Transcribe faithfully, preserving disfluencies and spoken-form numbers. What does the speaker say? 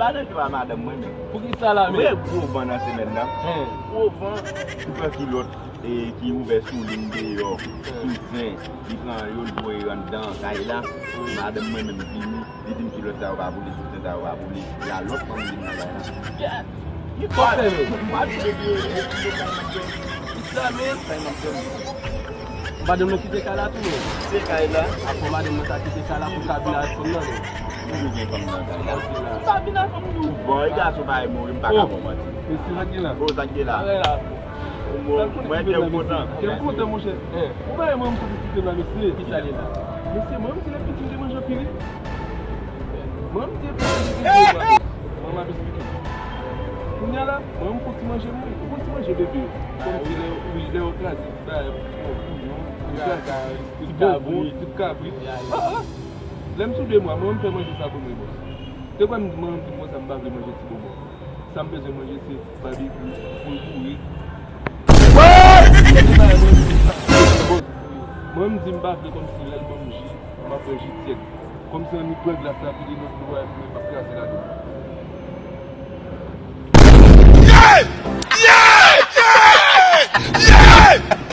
Pa nan kè a madanm mwen menm. Pou ki sa la menm? Vre gwo van nan semèn nan. Gwo van. Li pran kilòt e ki ouvè sou li deyò. Sou zen. Li pran yo, l voye anndan kay la. Madanm mwen menm vini. Li di m kilòt sa yo pa pou li, soutyen sa yo pa pou li. La lòt fanm vin nan kay la. Ki kòb fè menm? M ap di depi yo, yo kite kay madanm. Ki sa menm? Kay madanm. Madanm nan kite kay la tou menm. Kite kay la. Apre madanm nan ta kite kay la pou l ka vin avèk fanm nan menm. Mwen gen fanm nan kay la. M pa vin avèk fanm nou. Bon, e gason pa mouri, m pa ka bon manti. Mesye, sa k gen la? Bon, sa k gen la? Mwen te kontan. Te kontan, monchè. Ou pa wè mwen, m sou diskite la, mesye. Ki sa li la? Mesye, mwen, m di lè pitit m te manje anpil. Mwen, m di lè pitit m te manje anpil. Mwen, m ap esplike. Kounye a la, mwen, m fon ti manje, mwen. Ou konn ti manje bebe yo. Kòm si lè, wi, lè yo kraze ti bagay, ti bouyon, ti kraze, ti bonbon, ti kabrit. Ah, ah. Lè m sou de mwa, mwen, m fè manje sa pou mwen, bòs. Te kwè m, mwen, m di konsa, m pa vle manje ti bonbon. Sa m bezwen manje, se babekyou, poul bourik. Mwen, m di m pa vle kòmsi lè l ban m ji, m ap bwè ji tyèd. Kòmsi annik bwè glas la, pile nan dlo a, epi mwen pa